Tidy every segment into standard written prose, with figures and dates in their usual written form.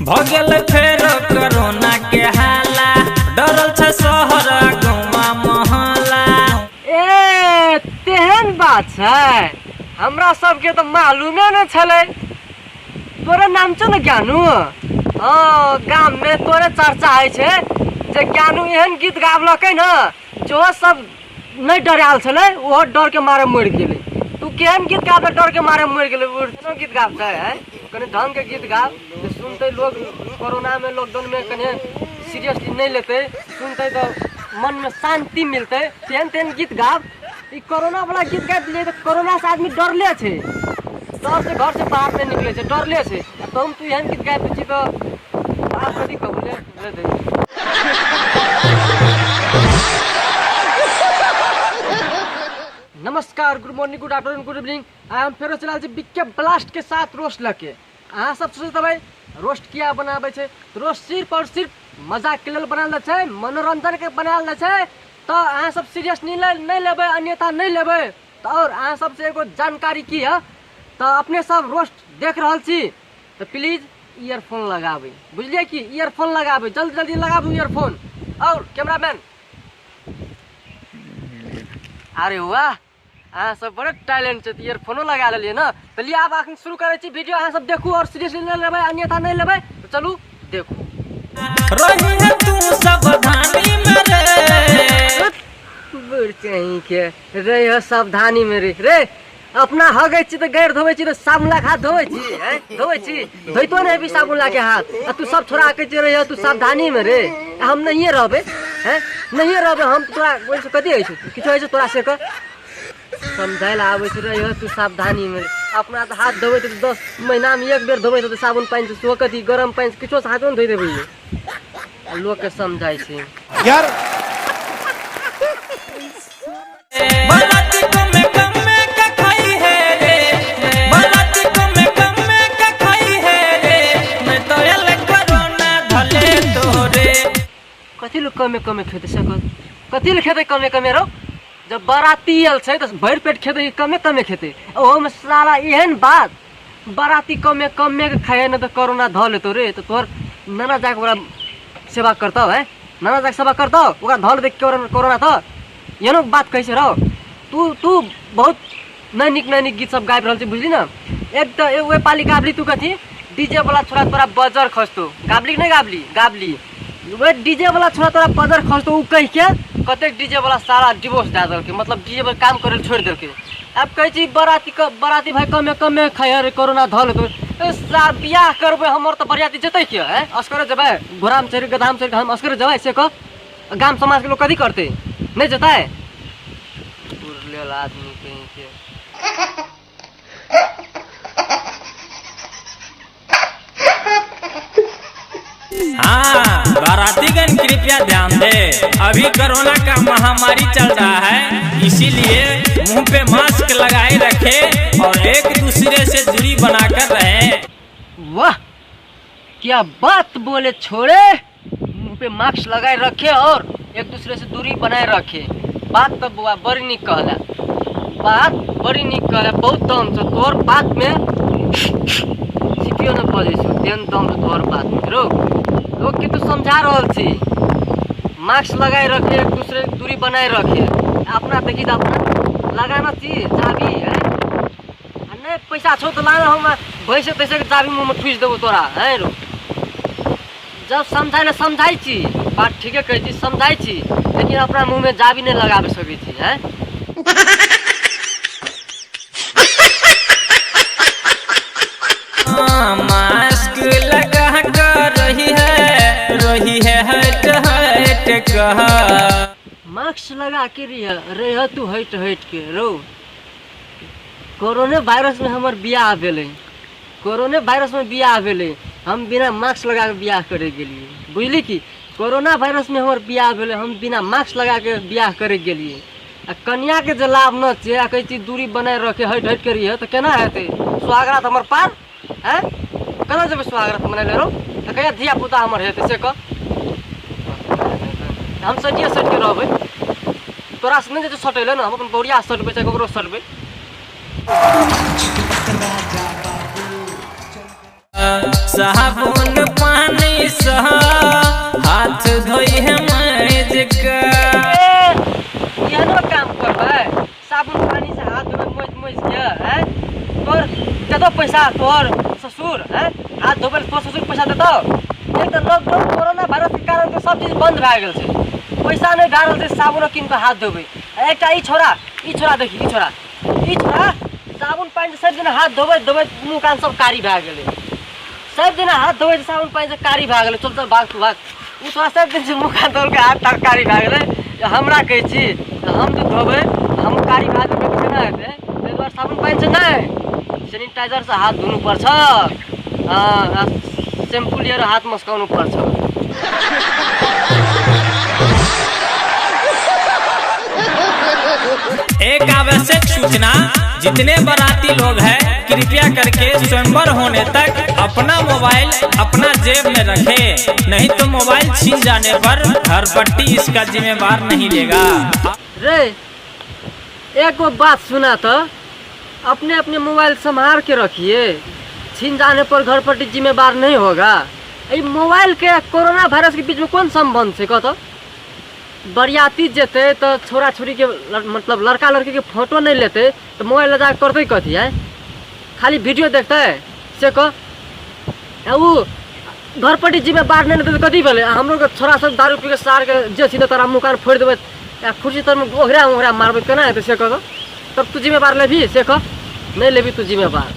भ गेल फेर कोरोना के हाला, डरल छै शहर आ गौवा मोहल्ला। ए तेहन बात छै, हमरा सबके तऽ मालूमे नहि छलै। तोरे नाम छौ ने ज्ञानू? हँ, गाममे तोरे चर्चा होइ छै जे ज्ञानू एहन गीत गाबलकै ने जो सब नहि डरायल छलै ओहो डरके मारे मरि गेलै। तू केहन गीत गाबले डरके मारे मरि गेलै? केहन गीत गाबतै है? कनि ढङ्गके गीत गाब जे सुनतै लोग। कोरोनामे लॉकडाउनमे कनि सीरियसली नहि लेतै, सुनतै तऽ मनमे शान्ति मिलतै। तेहन तेहन गीत गाब। ई कोरोना वाला गीत गाबि दियै तऽ कोरोनासँ आदमी डरले छै, डरसँ घरसँ बाहर नहि निकलै छै, डरले छै। आ तहन तू एहन गीत गाबि दै छी तऽ आब कथी कहू? ले ले दे। नमस्कार, good morning, good afternoon, good evening. I am फेरो चलाल छी बिक्के ब्लास्ट के साथ रोस्ट लके। अहाँ सब सोचैत हेबै रोस्ट किया बनाबै छै? रोस्ट सिर्फ और सिर्फ मजाक के लेल बनायल जाइ छै, मनोरंजन के बनायल जाइ छै। तऽ अहाँ सब सीरियस नहि लेबै, अन्यथा नहि लेबै। तऽ और अहाँ सबसे एगो जानकारी की है, तऽ अपने सब रोस्ट देख रहल छी तऽ प्लीज ईयरफोन लगाबै, बुझलियै कि? ईयरफोन लगाबै, जल्दी जल्दी लगाबू ईयरफोन। और कैमरामैन, अरे वाह, अहाँ सब बड़े टैलेंट छै, ईयरफोनो लगा लेलियै ने। तऽ लिअ, आब अखन शुरू करै छी वीडियो। अहाँ सब देखू और सीरियसली नहि लेबै, अन्यथा नहि लेबै। तऽ चलू देखू। रही है तू सावधानी में रे। बुढ़ के रह सावधानी में रे। रे अपना हगै छी तऽ गैर धोबै छी तऽ साबुन ला के हाथ धोबै छी? हैं, धोबै छी? धोइतो नहि हेबी साबुन ला के हाथ, आ तू सब छोड़ा के जे रह तू सावधानी में रे। आ हम नहिए रहबै, हैं, नहिए रहबै हम। तोरा ओहिसँ कथी होइ छै? किछो होइ छै तोरा से कऽ समझाय लए आबै छै रह तू सावधानी में। अपना तऽ हाथ धोबै तऽ 10 महीनामे एक बेर धोबै तऽ साबुन पानि से, सेहो कथी गरम पानि से किछो से हाथो नहि धोइ देबै, आ लोकके समझाइ छै। यार बाराती कमे कमे का खाई है रे, बाराती कमे कमे का खाई है रे, मैं तो एल कोरोना धले तोरे। कथी लोग कमे कमे खेतै से कह? कथी लए खेतै कमे कमे रौ? जब बाराती आयल छै तऽ भरि पेट खेतै कि कमे कमे खेतै? ओहोमे साला एहन बात, बाराती कमे कमे के खाइ ने तऽ कोरोना धऽ लेतौ रे। तऽ तोहर नाना जाके ओकरा सेवा करतौ? है, नाना जाके सेवा करतौ? ओकरा धऽ लेतै कोरोना, कोरोना तऽ एहनो बात कहै छै रौ। तू तू बहुत नहि नीक नहि नीक गीत सब गाबि रहल छी, बुझली ने? एक तऽ ओहि पाली गाबली तू कथी, डीजे वाला छोरा तोरा बजर खसतौ। गाबली कि नहि गाबली? गाबली। ओहि डीजे वाला छोरा तोरा बजर खसतौ ओ कहि के कतेक डीजे वाला सारा डिवोर्स दए देलकै, मतलब डीजे पर काम करै लए छोड़ि देलकै। आब कहै छी बराती बराती भाय कमे कमे खाइ रे, कोरोना धऽ लेतौ। ए सार, बियाह करबै हमर तऽ बरियाती जेतै के? हैं, असगरे जेबै? घोड़ामे चढ़ि, गदहामे चढ़ि हम असगरे जेबै से कह? गाम समाजके लोक कथी करतै? नहि जेतै? बुझल आदमी कहीं के। हाँ बारातीगण कृपया ध्यान दे, अभी कोरोना का महामारी चल रहा है, इसीलिए मुंह पे मास्क लगाए रखे और एक दूसरे से दूरी बनाकर रहें। वाह, क्या बात बोले छोड़े, मुंह पे मास्क लगाए रखे और एक दूसरे से दूरी बनाए रखे। बात तऽ बौआ बड़ी नीक कहला, बात बड़ी नीक कहला। बहुत दम छौ तोहर बात में, सिटियो न बजै छौ, तेहन दम छौ तोहर बात में। रो लोग के तू समझा रहल छी मास्क लगाए रखे, एक दूसरे से दूरी बनाए रखे। अपना देखी तऽ अपना लगाना छी चाबी है, आ नहि पैसा छौ तऽ लाना, हम भैंसे तैसे के चाबी मुँहमे ठुसि देबौ तोरा। हैं रो, जब समझाइ लए समझाइ छी, बात ठीके कहै छी, समझाइ छी, लेकिन अपना मुँहमे जाबी नहि लगाबि सकै छी। हैं, मास्क लगा कर रही है, रही है हट हट कह। मास्क लगा के रह रह तू हटि हटि के रौ। कोरोने वायरसमे हमर बियाह भेलै, कोरोने वायरसमे बियाह भेलै, हम बिना मास्क लगा के बियाह करे गेलियै, बुझली कि? कोरोना वायरसमे हमर बियाह भेलै, हम बिना मास्क लगा के बियाह करे गेलियै, आ कनियाके जे लाभ न छै, आ कहै छी दूरी बनाए रखे, हटि हटि के रहियै, तऽ केना हेतै सुहागरात हमर पार? आँय, केना जेबै सुहागरात मनाय लए रौ? आ कहिया धिया पुता हमर हेतै से कह? हम सटिए सटि के रहबै, तोरासँ नहि जेतै सटै लए ने, हम अपन बहुरिया सटबै चाहे ककरो सटबै। साबुन पानी। से हाथ धोई है मैज के। ए, एहनो काम करबै, साबुन पानी से हाथ धोबै मोजि मोजि के? हैं, तोर देतौ पैसा तोहर ससुर? हैं, हाथ धोबै लए तोहर ससुर पैसा देतौ? एक तऽ लॉकडाउन कोरोना वायरस के कारण तऽ सब चीज बंद भए गेल छै, पैसा नहि भए रहल छै साबुनो कीन कऽ हाथ धोबै। आ एकटा ई छोड़ा, ई छोड़ा देखी, ई छोड़ा, ई छोड़ा साबुन पानि से सब दिना हाथ धोबैत धोबैत मुँह कान सब कारी भए गेलै। सब दिना हाथ धोबै छै साबुन पानि से कारी भए गेलै। चल चल, भाग तू भाग। ओ छोड़ा सब दिन से मुँह कान धोलकै, हाथ ताथ कारी भए गेलै। हमरा कहै छी हम जे धोबै हम कारी भए जेबै तऽ केना हेतै? ताहि दुआरे साबुन पानि से नहि, सेनिटाइजर से हाथ धुनु पर्छ। हँ, शैम्पू लिएर हाथ मस्काउनु पर्छ। एक आवश्यक सूचना, जितने बाराती लोग हैं कृपया करके स्वयंवर होने तक अपना मोबाइल अपना जेब में रखें, नहीं तो मोबाइल छीन जाने पर घरपट्टी इसका जिम्मेवार नहीं लेगा। रे, एगो बात सुना तो, अपने अपने मोबाइल संभाल के रखिए, छीन जाने पर घर पर जिम्मेदार नहीं होगा। ई मोबाइल के कोरोना वायरस के बीच में कोन संबंध छै? कह। बरियाती जेतै तऽ छोरा छोरीके मतलब लड़का लड़कीके फोटो नहि लेतै तऽ मोबाइल लऽ जाकऽ करतै कथी? आँय, खाली वीडियो देखतै से कह। आ ओ घरपट्टी जिम्मेवार नहि लेतै तऽ कथी भेलै? आ हमरो के छोरा सब दारू पी के सारके जे छी तऽ तोरा मुँह कान फोड़ि देबै आ कुर्सी तरमे ओघरा ओघरा मारबै, केना हेतै से कह। तब तू जिम्मेवार लेबही से कह? नहि लेबही तू जिम्मेवार।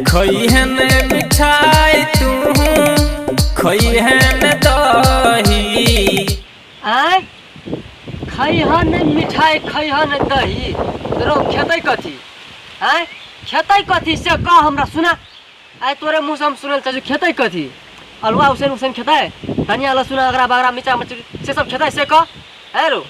खइहन मिठाई तू, खइहन दही। आँय, खैहन मिठाई, खैहन दही, रो खेतै कथी? आँय, खेतै कथी से कह हमरा सुना। आइ तोरे मुँहसँ हम सुनल चाहै छी, खेतै कथी? अलुआ उसैन उसैन खेतै, धनिया लहसुन अगरा बगरा मिर्चा मरची से सब खेतै से कह। है रो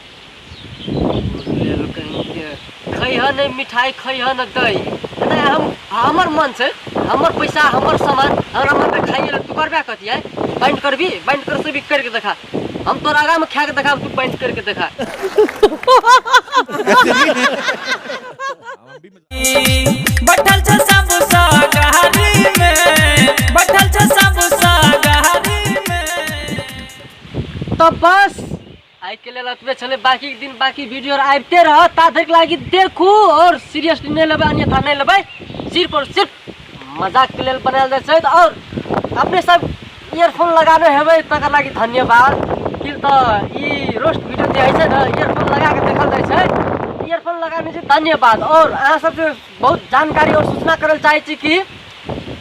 खैहन मिठाई, खैहन दही, नहि हम हमर मन छै, हमर पैसा, हमर सामान, हमरा मन तऽ खाइए ले। तू करबे कथी? आइ बाइंड करबी? बाइंड कर से भी करके देखा। हम तोरा आगामे खा के देखा, तू बाइंड करके देखा। बैठल छ सब गाड़ी में, बैठल छ सब गाड़ी में। तऽ बस आइ के लेल एतबे छलै। बाकी दिन बाकी वीडियो आबिते रहत, ता धरि लागि देखू और सीरियसली नहि लेबै, अन्यथा नहि लेबै, सिर्फ और सिर्फ मजाक के लेल बनायल जाइ छै। और अपने सब ईयरफोन लगाने हेबै तकर लागि धन्यवाद, कि तऽ ई रोस्ट वीडियो जे होइ छै ने ईयरफोन लगा के देखल जाइ छै। ईयरफोन लगाने छै, धन्यवाद। और अहाँ सबसे बहुत जानकारी और सूचना करल चाहै छी कि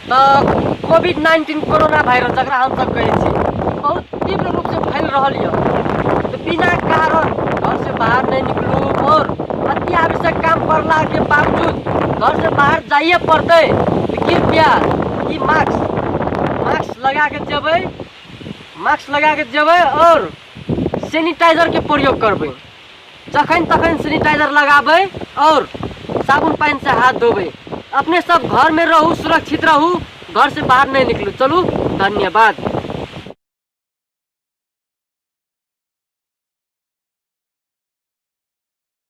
तऽ कोविड-19 कोरोना वायरस जकरा हमसब कहै छी बहुत तीव्र रूपसँ फैल रहल यऽ, तऽ बिना कारण घरसँ बाहर नहि निकलू और अति आवश्यक काम पड़लाके बावजूद घरसँ बाहर जाइए पड़तै तऽ कृपया ई मास्क मास्क लगाके जेबै, मास्क लगाके जेबै और सेनिटाइजरके प्रयोग करबै। जखन तखन सेनिटाइजर लगाबै और साबुन पानिसँ हाथ धोबै। अपने सब घरमे रहू, सुरक्षित रहू, घरसँ बाहर नहि निकलू। चलू, धन्यवाद।